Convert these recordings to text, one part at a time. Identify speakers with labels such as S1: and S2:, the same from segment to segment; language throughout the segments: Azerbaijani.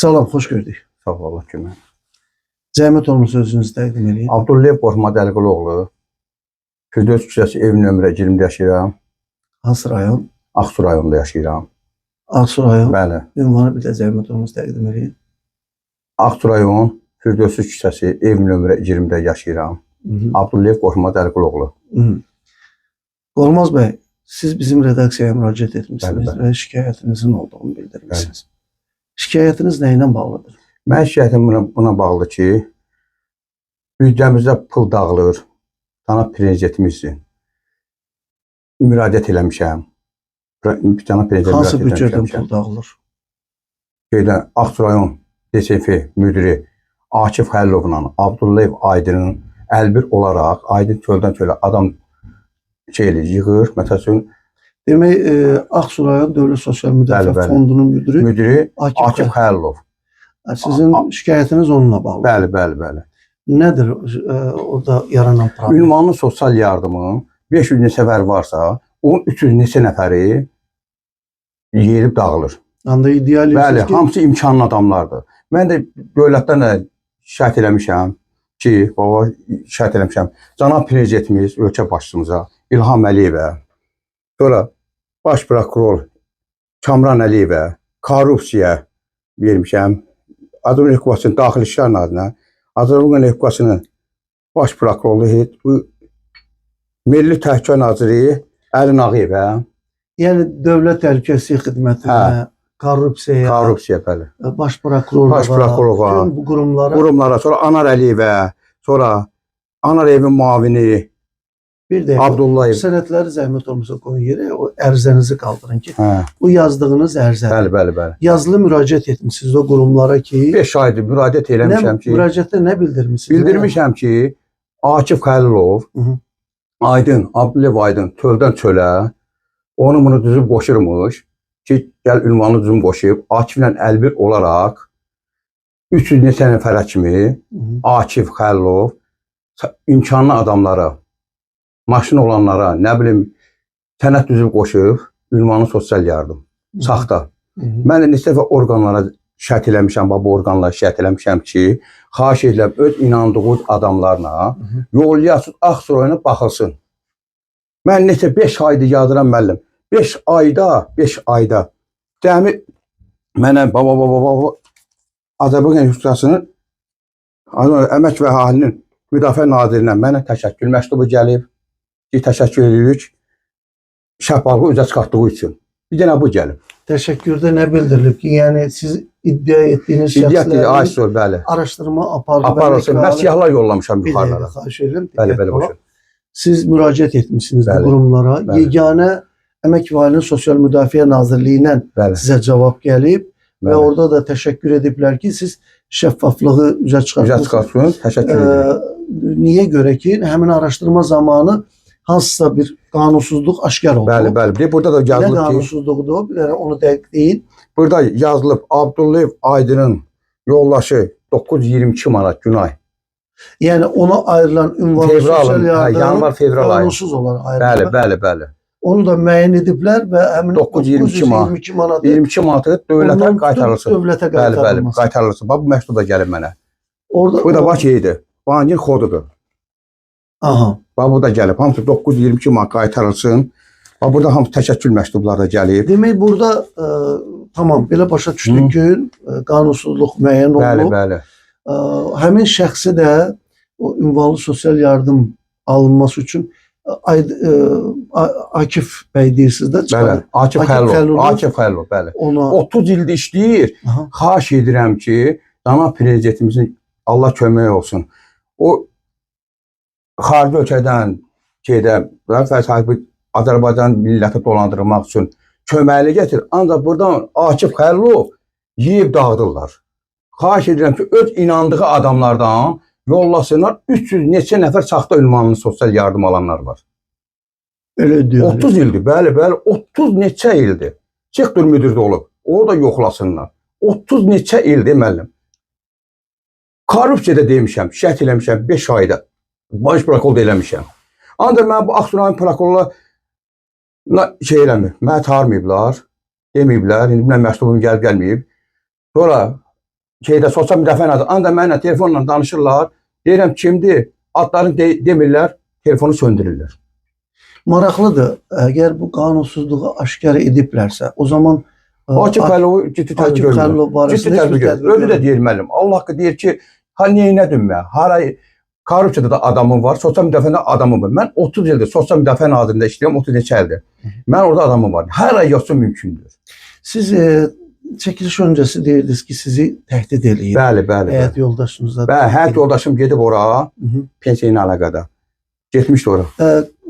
S1: Salam, xoş gördük.
S2: Sağ ol, Allah kömək.
S1: Zəhmət olmasa özünüzü təqdim eləyin.
S2: Abdullayev Qorxmaz Əliquluoğlu. Firdevs küçəsi ev nömrə 20-də yaşayıram.
S1: Hansı rayon?
S2: Ağsu rayonunda yaşayıram.
S1: Ağsu rayon.
S2: Bəli.
S1: Ünvanı bir də zəhmət olmasa təqdim eləyin.
S2: Ağsu rayon Firdevs küçəsi ev nömrə 20-də yaşayıram.
S1: Hı -hı.
S2: Abdullayev Qorxmaz Əliquluoğlu.
S1: Hı. Qorxmaz bəy, siz bizim redaksiyaya müraciət etmisiniz
S2: Bəli, bəli.
S1: və şikayətinizin olduğunu bildirmisiniz. Şikayətiniz nə ilə bağlıdır?
S2: Mən şikayətim buna bağlı ki, büdcəmizdə pul dağılır. Cənab prezidentimizin müraciət eləmişəm. Cənab prezidentə
S1: Hansı
S2: müraciət
S1: büdcədən
S2: eləmişəm.
S1: pul dağılır?
S2: Şeydə Ağsu rayon DSF müdiri Akif Xəlilovla Abdullayev Aydının əlbir olaraq Aydın çöldən çölə adam şey eləyir, yığır. Məsəl üçün
S1: Demək, Ağsu rayon Dövlət Sosial Müdafiə
S2: Bəli, bəli.
S1: Fondunun müdiri
S2: müdiri
S1: Akif,
S2: Akif Xəlilov.
S1: Sizin şikayətiniz onunla bağlı.
S2: Bəli, bəli, bəli.
S1: Nədir orada yaranan problem?
S2: Ünvanlı sosial yardımın 500 neçə nəfər varsa, onun 300 neçə nəfəri yeyilib dağılır.
S1: Anda iddia
S2: Bəli,
S1: edirsiniz ki,
S2: hamısı imkanlı adamlardır. Mən də dövlətdən də şikayət eləmişəm ki, baba şikayət eləmişəm. Cənab prezidentimiz, ölkə başçımıza İlham Əliyevə, sonra baş prokuror Kamran Əliyevə korrupsiya vermişəm. Azərbaycan Respublikasının Daxili İşlər Nazirinə, Azərbaycan Respublikasının baş prokurorluğu, bu Milli Təhlükə Naziri Əli Nağıyevə,
S1: yəni Dövlət Təhlükəsizlik Xidmətinə, korrupsiyaya,
S2: korrupsiya bəli.
S1: baş prokurorluğa,
S2: Baş prokurorluğa,
S1: bütün bu qurumlara
S2: qurumlara, sonra Anar Əliyevə, sonra Anar evin müavini
S1: bir dəqiqə
S2: Abdullayev.
S1: sənədləri zəhmət olmasa qoyun yerə, o ərizənizi qaldırın ki,
S2: Hə,
S1: bu yazdığınız ərizədir.
S2: bəli, bəli, bəli.
S1: Yazılı müraciət etmisiniz o qurumlara ki,
S2: 5 aydır müraciət
S1: nə,
S2: eləmişəm ki,
S1: müraciətdə nə bildirmisiniz?
S2: bildirmişəm ki, Akif Xəlilov,
S1: Hı -hı.
S2: Aydın, Abdullayev Aydın çöldən çölə onu bunu düzüb qoşurmuş ki, gəl ünvanı düzüb qoşub, Akiflə əlbir olaraq 300 neçə nəfərə kimi
S1: Hı -hı.
S2: Akif Xəlilov imkanlı adamlara, maşın olanlara, nə bilim, sənəd düzüb qoşub, ünvanlı sosial yardım, saxta.
S1: Hı -hı.
S2: Mən də neçə dəfə orqanlara şikayət eləmişəm, bax bu orqanlara şikayət eləmişəm ki, xahiş edirəm öz inandığınız adamlarla
S1: Hı -hı.
S2: yollayasınız Ağsu rayona baxılsın. Mən neçə 5 aydır yazıram müəllim. 5 ayda, 5 ayda cəmi mənə baba baba baba Azərbaycan Respublikasının Əmək və Əhalinin Müdafiə Nazirinə mənə təşəkkür məktubu gəlib. Ki, təşəkkür edirik şəffaflığı üzə çıxartdığı üçün. Bir dənə bu gəlib.
S1: Təşəkkürdə nə bildirilib ki, yəni siz iddia etdiyiniz
S2: İddia
S1: şəxslərin
S2: Aysu, bəli.
S1: araşdırma aparılır.
S2: Aparılsın. Mən siyahılar yollamışam
S1: Bir dəqiqə
S2: yuxarılara.
S1: xahiş edirəm.
S2: Bəli,
S1: diqqətli
S2: bəli,
S1: olun.
S2: buyurun.
S1: Siz müraciət etmisiniz bu
S2: Bəli,
S1: qurumlara.
S2: bəli.
S1: Yeganə Əmək və Əhalinin Sosial Müdafiə Nazirliyindən
S2: Bəli.
S1: sizə cavab gəlib və
S2: Bəli.
S1: orada da təşəkkür ediblər ki, siz şəffaflığı üzə
S2: Üzə
S1: çıxartmısınız.
S2: çıxartsın. Təşəkkür edirəm.
S1: Niyə görə ki, həmin araşdırma zamanı hansısa bir qanunsuzluq aşkar oldu.
S2: Bəli, bəli. Bir burada da
S1: Nə
S2: yazılıb ki,
S1: qanunsuzluğudur o? Bir dənə onu dəqiq deyin.
S2: burada yazılıb Abdullayev Aydının yoldaşı 922 manat günay.
S1: Yəni ona ayrılan ünvanlı
S2: Fevralın,
S1: sosial
S2: hə,
S1: yardım
S2: yanvar, fevral ayı.
S1: qanunsuz olaraq ayrılır.
S2: Bəli, bəli, bəli.
S1: Onu da müəyyən ediblər və həmin
S2: 922 manat.
S1: 922 manatı
S2: 22 manatı dövlətə
S1: ondan tutub
S2: qaytarılsın.
S1: Dövlətə
S2: Bəli, bəli,
S1: qaytarılması.
S2: qaytarılsın. Bax bu məktub da gəlib mənə.
S1: Orada
S2: Bu da bax şeydir. Bankin kodudur.
S1: Aha.
S2: Bax bu da gəlib. Hamısı 922 manat qaytarılsın. Bax burada hamısı təşəkkür məktubları da gəlib.
S1: Demək burada tamam belə başa düşdük ki, qanunsuzluq müəyyən
S2: Bəli,
S1: olunub.
S2: bəli.
S1: Həmin şəxsi də o ünvanlı sosial yardım alınması üçün Akif bəy deyirsiniz də
S2: Bəli.
S1: çıxarır.
S2: Akif
S1: Akif
S2: Xəlilov.
S1: Xəlilov.
S2: Akif Xəlilov, bəli.
S1: Ona
S2: 30 ildir işləyir.
S1: Aha.
S2: Xahiş edirəm ki, cənab prezidentimizin Allah köməyi olsun. O xarici ölkədən şeydə və Azərbaycan milləti dolandırmaq üçün köməkli gətir. Ancaq buradan Akif Xəlilov yeyib dağıdırlar. Xahiş edirəm ki, öz inandığı adamlardan yollasınlar. 300 neçə nəfər saxta ünvanlı sosial yardım alanlar var.
S1: Elə iddia.
S2: 30 ildir, bəli, bəli, 30 neçə ildir. Sektor müdiri də olub. Orada yoxlasınlar. 30 neçə ildir müəllim. Korrupsiya da demişəm, şikayət eləmişəm 5 ayda. Baş prokuror da eləmişəm. Ancaq mən bu Ağsu rayon prokurorla şey eləmir. Məni çağırmayıblar. Deməyiblər. İndi bilmirəm məktubum gəlib gəlməyib. Sonra şeydə sosial müdafiə naziri, ancaq mənlə telefonla danışırlar. Deyirəm kimdir? Adlarını demirlər, telefonu söndürürlər.
S1: Maraqlıdır. Əgər bu qanunsuzluğu aşkar ediblərsə, o zaman
S2: Akif Xəlilovu ciddi tədbir
S1: Akif
S2: görmür.
S1: Xəlilov barəsində
S2: Ciddi
S1: heç
S2: tədbir
S1: bir
S2: görmür.
S1: tədbir
S2: Özü də
S1: görmür.
S2: deyir müəllim. Allah haqqı deyir ki, ha neynədim mən? Hara korrupsiyada da adamım var, sosial müdafiədə adamım var. Mən 30 ildir sosial müdafiə nazirliyində işləyirəm, 30 neçə ildir. Mən orada adamım var. Hara yoxsa mümkündür.
S1: Siz çəkiliş öncəsi deyirdiniz ki, sizi təhdid eləyir.
S2: Bəli, bəli. Bəli,
S1: Həyat yoldaşınıza.
S2: bəli həyat yoldaşım gedib ora, pensiya ilə əlaqədar. Getmişdi ora.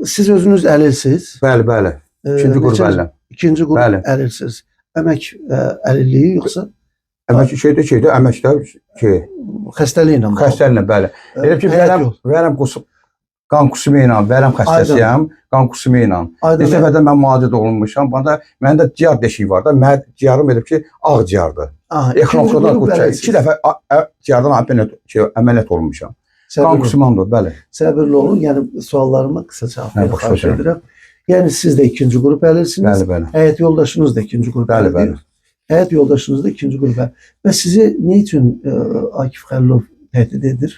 S1: Siz özünüz əlilsiz.
S2: Bəli, bəli. İkinci qrup əliləm.
S1: İkinci qrup
S2: Bəli.
S1: əlilsiz. Əmək əlilliyi yoxsa
S2: Əmək şeydə, əməkdə şey,
S1: xəstəliklə bağlı?
S2: xəstəliklə, bəli. Elə ki,
S1: Həyat yol.
S2: vərəm qusum, qan qusumu ilə, vərəm xəstəsiyəm, qan qusumu ilə.
S1: Aydın
S2: Neçə dəfə də mən müalicə də olunmuşam. Bana məndə ciyar deşiyi var da. Mən ciyarım edib ki, ağ ciyardır.
S1: Aha, ikinci
S2: Exnoxrodan
S1: qrup
S2: qurtar.
S1: əlilsiz.
S2: İki dəfə ciyardan əməliyyat olunmuşam. Qan
S1: Səbirli,
S2: qusumandır, bəli.
S1: səbirli olun. Yəni suallarıma qısa cavab
S2: Hə,
S1: verin,
S2: başa
S1: xahiş
S2: düşürəm.
S1: edirəm. Yəni siz də ikinci qrup əlilsiniz.
S2: Bəli, bəli.
S1: Həyat yoldaşınız da ikinci qrup
S2: Bəli,
S1: əlildir.
S2: bəli.
S1: Həyat yoldaşınız da ikinci qrup əlil. Və sizi nə üçün Akif Xəlilov təhdid edir?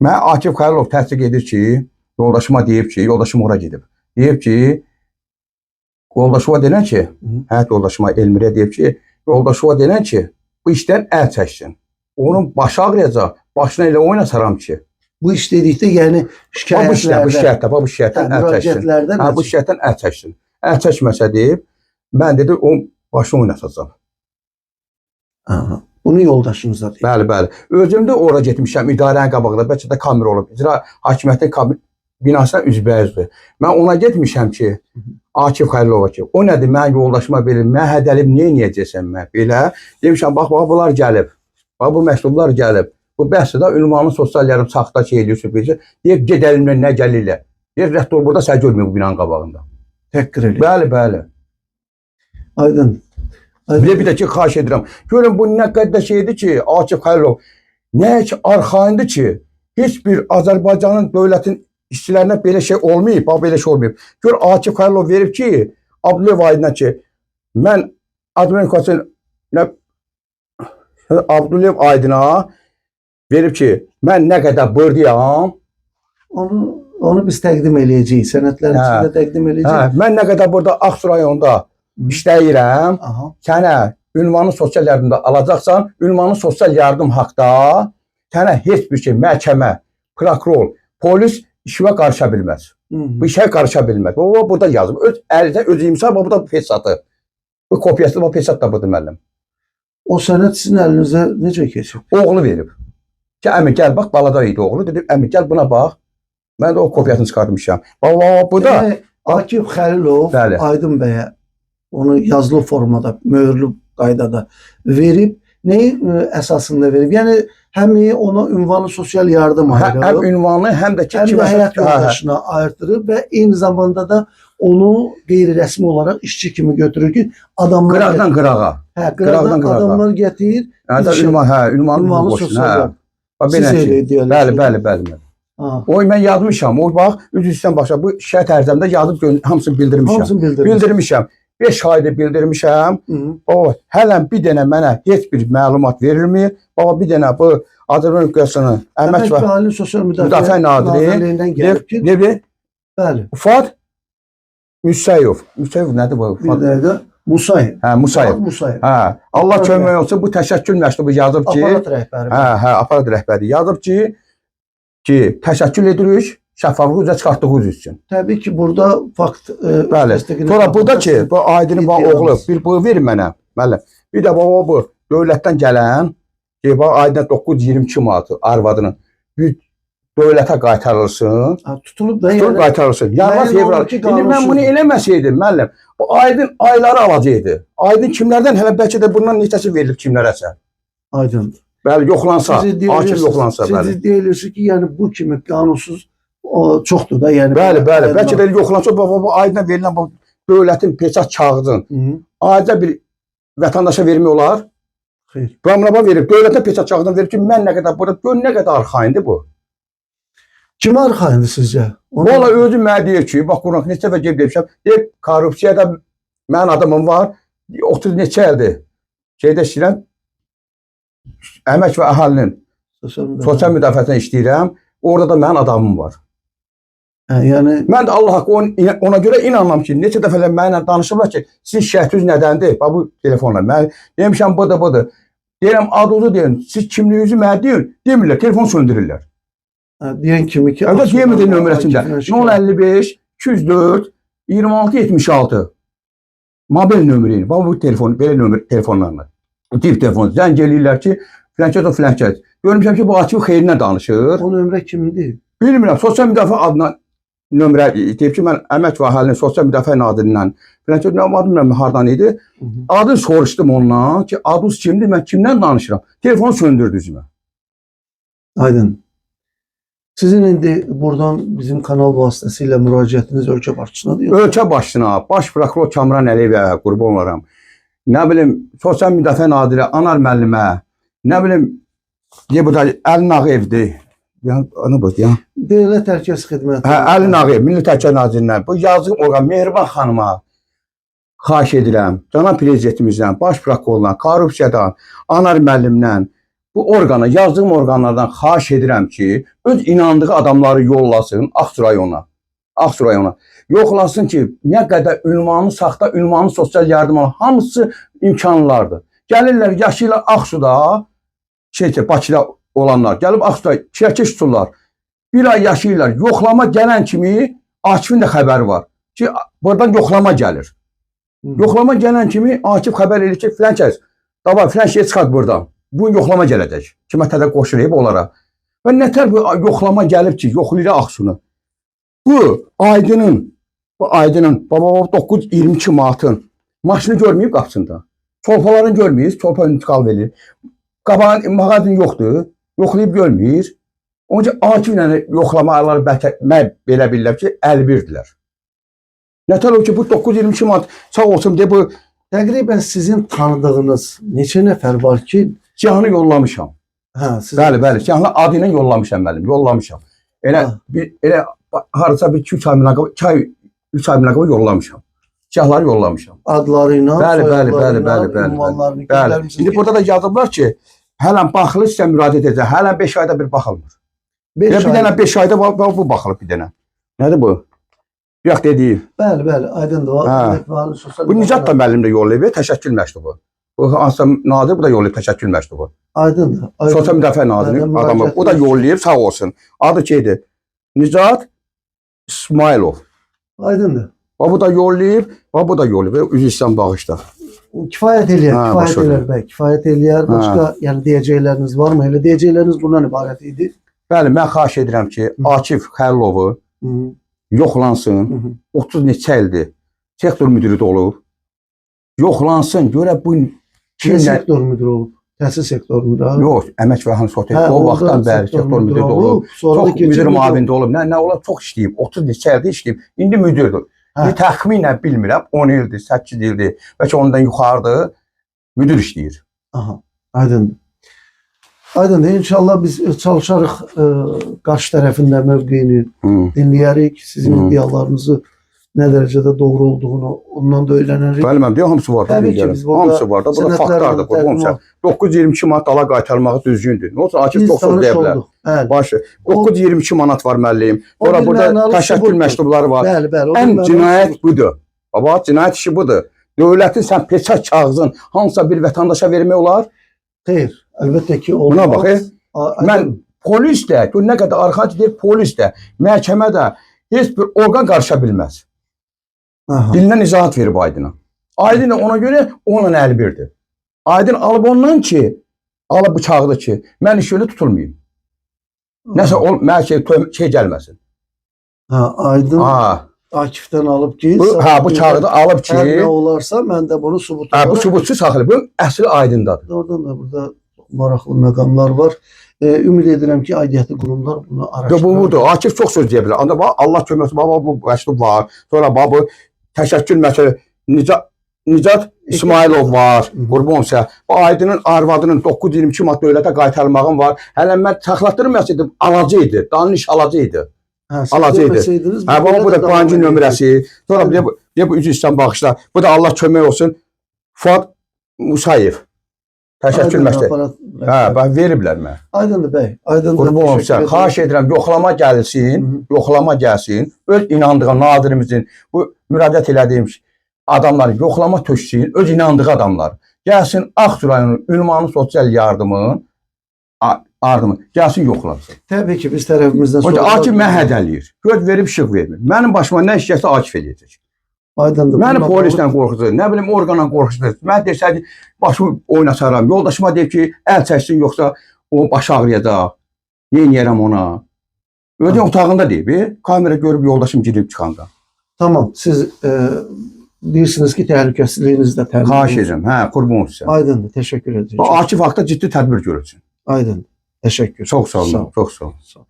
S2: Mən Akif Xəlilov təsdiq edir ki, yoldaşıma deyib ki, yoldaşım ora gedib. Deyib ki, yoldaşıma denən ki,
S1: Hı.
S2: həyat yoldaşıma Elmirə deyib ki, yoldaşıma denən ki, bu işdən əl çəksin. Onun başı ağrıyacaq, başına elə oynasaram ki.
S1: Bu iş dedikdə yəni
S2: Bax bu işlə, bu
S1: şikayətlərdən,
S2: şikayətdə, bax bu
S1: hə,
S2: şikayətdən əl çəksin.
S1: müraciətlərdən
S2: Hə, bu şikayətdən əl çəksin. Əl çəkməsə deyib, mən dedi, onun başını oynatacağam.
S1: Aha, bunu yoldaşınıza deyib.
S2: Bəli, bəli. Özüm də ora getmişəm, idarənin qabağında, bəlkə də kamera olub. İcra hakimiyyətin binasına üzbəyüzdür. Mən ona getmişəm ki, Akif Xəlilova ki, o nədir mənim yoldaşıma belə, mən hədəlib nə eləyəcəksən mən belə. Demişəm, bax, bax, bunlar gəlib. Bax, bu məktublar gəlib. Bu bəhsə də ünvanlı sosial yardım saxta şey eləyir, sürprizi. Deyib, ged əlimdən nə gəlirlər. Deyir, rəhbər burada sən görmür bu binanın qabağında.
S1: Təhqir eləyir.
S2: Bəli, bəli.
S1: Aydın. Aydın.
S2: Bir də ki, xahiş edirəm. Görün bu nə qədər şeydir ki, Akif Xəlilov nə ki arxayındır ki, heç bir Azərbaycanın dövlətin işçilərinə belə şey olmayıb, bax belə şey olmayıb. Gör Akif Xəlilov verib ki, Abdullayev Aydına ki, mən Azərbaycan nə Abdullayev Aydına verib ki, mən nə qədər burdayam,
S1: Onu biz təqdim eləyəcəyik. Sənədlərin
S2: Hə.
S1: içində təqdim
S2: hə,
S1: eləyəcəyik.
S2: mən nə qədər burada Ağsu rayonunda işləyirəm,
S1: Aha.
S2: sənə ünvanı sosial yardımda alacaqsan, ünvanı sosial yardım haqda sənə heç bir şey məhkəmə, prokuror, polis işə qarışa bilməz.
S1: Hı -hı.
S2: Bu işə qarışa bilməz. O burada yazıb. Öz əldə öz imza bu da pesatı. Bu kopyası bu pesat da budur müəllim.
S1: O sənəd sizin əlinizə necə keçib?
S2: Oğlu verib. Ki əmi gəl bax balada idi oğlu. Dedi əmi gəl buna bax. Mən də o kopyasını çıxartmışam. Bax bax, bu da
S1: Yəni, Akif Xəlilov
S2: Bəli.
S1: Aydın bəyə onu yazılı formada, möhürlü qaydada verib, nəyin əsasında verib? Yəni həm ona ünvanlı sosial yardım
S2: həm
S1: ayırıb,
S2: ünvanı həm də ki
S1: həm də
S2: kiməsə-
S1: həyat
S2: Hə, hə.
S1: yoldaşına ayırdırıb və eyni zamanda da onu qeyri-rəsmi olaraq işçi kimi götürür ki, adamlar
S2: Qıraqdan qırağa.
S1: hə, qıraqdan
S2: qıraqdan qırağa.
S1: adamlar gətirir,
S2: Hə, də
S1: Bir şey-
S2: ünvan, hə, ünvanı
S1: ünvanlı
S2: boşuna,
S1: sosial
S2: hə.
S1: yardım.
S2: Bax
S1: Siz
S2: belə
S1: elə
S2: şey.
S1: deyirlər.
S2: Bəli, bəli, bəli.
S1: Ha,
S2: O mən yazmışam. O bax, üzr istəyirəm başa. Bu şikayət ərizəmdə yazıb hamısını bildirmişəm.
S1: Hamısını bildirmiş.
S2: Bildirmişəm. 5 aydır bildirmişəm.
S1: Hı -hı.
S2: O hələm bir dənə mənə heç bir məlumat verilmir. Baba bir dənə bu Azərbaycan Respublikasının Əmək
S1: Əmək
S2: və
S1: və Əhali Sosial Müdafiə,
S2: Müdafiə Naziri
S1: Nazirliyindən gəlib ki,
S2: ne bir
S1: bəli,
S2: Fuad Müsəyov. Müsəyov nədir bu?
S1: bir
S2: Fuad.
S1: dəqiqə Musayev.
S2: Hə, Musayev.
S1: Fuad Musayev.
S2: Hə, Allah
S1: Aparat
S2: kömək olsun. Bu təşəkkür məktubu yazıb ki,
S1: Aparat rəhbəri.
S2: hə, hə, aparat rəhbəri yazıb ki, təşəkkür edirik şəffaflığı üzə çıxartdığınız üçün.
S1: Təbii ki, burada fakt
S2: Bəli.
S1: təsdiqini
S2: Sonra burada ki,
S1: tapıldı.
S2: bu Aydının bax oğlu
S1: İddiamız.
S2: bir bu ver mənə. Müəllim. Bir də baba bu dövlətdən gələn ki, bax Aydın 922 manat arvadının bir dövlətə qaytarılsın.
S1: Ha, tutulub da
S2: Tutulub
S1: yəni
S2: qaytarılsın. Yanvar,
S1: müəyyən
S2: fevral.
S1: olur ki,
S2: İndi mən bunu
S1: qanunsuzdur.
S2: eləməsəydim müəllim, bu Aydın ayları alacaqdı. Aydın kimlərdən hələ bəlkə də bundan neçəsi verilib kimlərəsə.
S1: Aydındır.
S2: Bəli, yoxlansa,
S1: Siz iddia
S2: hakim
S1: edirsiniz-
S2: yoxlansa,
S1: siz
S2: bəli.
S1: iddia edirsiniz ki, yəni bu kimi qanunsuz o, çoxdur da, yəni.
S2: Bəli, bəli.
S1: Aydın
S2: Bəlkə də yoxlansa bu, bu Aydına verilən bu dövlətin peçat kağızın
S1: Hı -hı.
S2: ayrıca bir vətəndaşa vermək olar.
S1: Xeyr.
S2: Ramraba verib, dövlətə peçat kağızını verib ki, mən nə qədər burada, gör nə qədər arxayındır bu.
S1: Kimə arxayındır sizcə? Onu-
S2: Valla özü mənə deyir ki, bax Quran neçə dəfə gedib demişəm, deyib korrupsiyada mənim adamım var, 30 neçə ildir. Şeydə işləyirəm, Əmək və Əhalinin
S1: Sosial müdafiə.
S2: sosial müdafiəsində işləyirəm. Orada da mənim adamım var.
S1: Hə, yəni
S2: Mən də Allah haqqı ona görə inanıram ki, neçə dəfələr mənimlə danışıblar ki, sizin şikayətiniz nədəndir? Bax bu telefonla. Mən demişəm budur, budur. Deyirəm adınızı deyin, siz kimliyinizi mənə deyin. Demirlər, telefon söndürürlər.
S1: hə, deyən kimi ki,
S2: Əlbəttə
S1: Ağsudan
S2: demədi nömrəsində.
S1: Akiflə şikayət-
S2: 055 204 26 76. Mobil nömrəni. Bax bu telefon, belə nömrə telefonlarla. Tip telefon. Zəng eləyirlər ki, filankəs o filankəs. Görmüşəm ki, bu Akif xeyrinə danışır.
S1: O nömrə kimdir?
S2: Bilmirəm, sosial müdafiə adına nömrə deyib ki, mən Əmək və Əhalinin Sosial Müdafiə Nazirindən filankəs nə adı bilmirəm hardan idi.
S1: Hı -hı.
S2: Adını soruşdum ondan ki, adınız kimdir? Mən kimdən danışıram? Telefonu söndürdü üzümə.
S1: Aydın. Sizin indi buradan bizim kanal vasitəsilə müraciətiniz ölkə başçısına yoxsa?
S2: Ölkə başçısına, baş prokuror Kamran Əliyevə qurban olaram. Nə bilim, Sosial Müdafiə Naziri Anar müəllimə, nə bilim, deyə bu da Əlin Ağayevdir. Ya, ana bu, ya.
S1: Dövlət Təhlükəsizlik Xidməti.
S2: Hə, Əlin Ağayev, Milli Təhlükə Nazirindən, bu yazıq orqan Mehriban xanıma xahiş edirəm. Cənab prezidentimizdən, baş prokurordan, korrupsiyadan, Anar müəllimdən, bu orqana, yazdığım orqanlardan xahiş edirəm ki, öz inandığı adamları yollasın Ağsu rayonuna. Ağsu rayonuna. Yoxlasın ki, nə qədər ünvanı saxta, ünvanı sosial yardım alan hamısı imkanlılardır. Gəlirlər yaşayırlar Ağsuda, şey ki, Bakıda olanlar gəlib Ağsuda kirəkeş tuturlar. Bir ay yaşayırlar. Yoxlama gələn kimi Akifin də xəbəri var ki, buradan yoxlama gəlir.
S1: Hı.
S2: Yoxlama gələn kimi Akif xəbər eləyir ki, filan kəs, davay filan şey çıxart buradan. Bu yoxlama gələcək. Kimə tədə qoşulayıb onlara. Və nətər bu yoxlama gəlib ki, yoxlayır Ağsunu. Bu Aydının baba 922 manatın maşını görməyib qapısında. Çolpalarını görməyib, çolpa intiqal verir. Qabağın mağazin yoxdur, yoxlayıb görməyir. Onun üçün Akiflə yoxlamaları bəlkə mən belə bilirəm ki, əlbirdilər. Nətər o ki, bu 922 manat sağ olsun deyə bu
S1: Təqribən sizin tanıdığınız neçə nəfər var ki,
S2: Cihanı yollamışam.
S1: hə, siz
S2: Bəli, bəli, Cihanı adı ilə yollamışam müəllim, yollamışam. Elə
S1: Ha.
S2: bir elə hardasa bir 2-3 ay münaqabə, 2 ay, 3 ay münaqabə yollamışam. Siyahları yollamışam.
S1: Adları ilə,
S2: Bəli, bəli,
S1: soyadları
S2: bəli,
S1: ilə,
S2: bəli, bəli,
S1: ünvanlarını
S2: Bəli.
S1: göndərmisiniz
S2: İndi
S1: ki,
S2: burada da yazıblar ki, hələn baxılır sizə müraciət edəcək. Hələn 5 ayda bir baxılmır.
S1: beş
S2: Elə bir
S1: ay-
S2: dənə 5 ayda var, bu baxılıb bir dənə. Nədir bu? Bayaq dediyim.
S1: Bəli, bəli, aydındır.
S2: Hə.
S1: Əmək və Əhali Sosial
S2: Bu Nicat da müəllim də yollayıb təşəkkür məktubu. Bu hansısa nazir bu da yollayıb təşəkkür məktubu.
S1: Aydındır. Aydındır.
S2: Sosial Müdafiə Nazirinin
S1: Bəli,
S2: adamı. O da
S1: müraciətiniz-
S2: yollayıb sağ olsun. Adı şeydir. Nicat İsmailov.
S1: Aydındır.
S2: Bax bu da yollayıb, bax bu da yollayıb. Üzr istəyirəm bağışla.
S1: Kifayət eləyər,
S2: Hə,
S1: kifayət
S2: başa
S1: eləyər bəy, kifayət eləyər.
S2: Hə.
S1: Başqa, yəni deyəcəkləriniz varmı? Elə deyəcəkləriniz bundan ibarət idi.
S2: Bəli, mən xahiş edirəm ki, Akif Xəlilovu
S1: Hı
S2: yoxlansın.
S1: -hı.
S2: 30 neçə ildir sektor müdiri də olub. Yoxlansın, görə bu
S1: Kim
S2: kimlə
S1: sektor müdiri olub? Təhsil sektorunda.
S2: Yox, əmək və əhali sosial
S1: Hə,
S2: o
S1: orada
S2: vaxtdan bəri sektor müdiri də olub.
S1: Sonra da
S2: Çox
S1: keçib
S2: müdir
S1: müdür
S2: müavini də olub. Nə olar? Çox işləyib. 30 neçə ildir işləyib. İndi müdürdür.
S1: Hə.
S2: Bir təxminən bilmirəm, 10 ildir, 8 ildir, bəlkə ondan yuxarıdır. Müdür işləyir.
S1: Aha, aydındır. Aydındır. İnşallah biz çalışarıq qarşı tərəfin də mövqeyini
S2: Hı.
S1: dinləyərik. Sizin
S2: Hı.
S1: iddialarınızı nə dərəcədə doğru olduğunu ondan da öyrənərik.
S2: Bəli, mən deyirəm, hamısı var da
S1: Təbii ki,
S2: bilgilərim.
S1: biz burada
S2: Hamısı var da, burada
S1: sənədlərlə
S2: faktlardır. Qurban
S1: təqdim
S2: olsun. 922 manat ala qaytarmağı düzgündür. Nə olsun, Akif
S1: Biz
S2: çox söz
S1: tanış
S2: deyə bilər.
S1: olduq. Bəli.
S2: Başı. 922 manat var müəllim.
S1: O
S2: Sonra
S1: bir
S2: burada
S1: mənalı
S2: təşəkkür
S1: sübutdur.
S2: məktubları var.
S1: Bəli, bəli. O bir
S2: Ən
S1: mənalı
S2: cinayət
S1: sübut.
S2: budur. Baba, cinayət işi budur. Dövlətin sən peçat kağızın hansısa bir vətəndaşa vermək olar?
S1: Xeyr, əlbəttə ki, olmaz.
S2: Buna bax,
S1: Aydın.
S2: Mən polis də, gör nə qədər arxacı deyir, polis də, məhkəmə də heç bir orqan qarışa bilməz.
S1: Aha.
S2: Dilindən izahat verib Aydına. Aydın da ona görə onunla əlbirdir. Aydın alıb ondan ki, alıb bu kağıdı ki, mən iş yolu tutulmayayım. Nəsə ol, mənə şey gəlməsin.
S1: Ha, Aydın
S2: Ha,
S1: Akifdən alıb ki,
S2: bu, hə, bu kağıdı alıb ki,
S1: hər nə olarsa mən də bunu sübut
S2: hə, bu
S1: olaraq-
S2: sübutsuz saxlayıb. Bu əsli Aydındadır.
S1: Oradan da burada maraqlı məqamlar var. Ümid edirəm ki, aidiyyəti qurumlar bunu
S2: Yo,
S1: araşdırır.
S2: bu budur. Akif çox söz deyə bilər. Ancaq bax, Allah kömək olsun. Baba bu məktub var. Sonra bax bu təşəkkür məsələ Nicat İsmailov var.
S1: Hı.
S2: Qurban olsun. Bu Aydının arvadının 922 manat dövlətə qaytarmağım var. Hələ mən saxlatdırmayasaydım alacı idi. Danış alacı idi.
S1: Hə, siz
S2: alacı idi.
S1: deməsəydiniz,
S2: Hə, baba
S1: belə
S2: bu
S1: də
S2: da
S1: davam
S2: bankin
S1: edirdi.
S2: nömrəsi. Sonra bir də bu üzr istəyirəm bağışla. Bu da Allah kömək olsun. Fuad Musayev. Təşəkkür
S1: Aydındır,
S2: məktəb.
S1: aparat.
S2: Hə, bax veriblər mənə.
S1: Aydındır bəy. Aydındır.
S2: Qurban olum
S1: Təşəkkür
S2: sizə.
S1: edirəm.
S2: Xahiş edirəm, yoxlama gəlsin, yoxlama gəlsin. Öz inandığı nazirimizin bu müraciət elədiyim adamlar yoxlama töksün, öz inandığı adamlar. Gəlsin Ağsu rayonu ünvanı sosial yardımın ardımı gəlsin yoxlasın.
S1: Təbii ki, biz tərəfimizdən
S2: Hoca
S1: suallar-
S2: Akif mənə hədələyir. Göz verib işıq vermir. Mənim başıma nə iş gəlsə Akif eləyəcək.
S1: Aydındır.
S2: Məni
S1: Bununla
S2: polislə qorxudur, nə bilim orqanla qorxudur. Mən desə ki, başımı oynasaram. Yoldaşıma deyib ki, əl çəksin yoxsa o başı ağrıyacaq. Neyniyərəm ona? Özün otağında deyib, kamera görüb yoldaşım girib çıxanda.
S1: Tamam, siz deyirsiniz ki, təhlükəsizliyiniz də təmin
S2: Xahiş edirəm, hə, qurban olsun sizə.
S1: Aydındır, təşəkkür edirəm.
S2: Akif haqda ciddi tədbir görülsün.
S1: Aydındır. Təşəkkür.
S2: Çox sağ olun,
S1: Sağ ol.
S2: çox sağ olun.
S1: Sağ ol.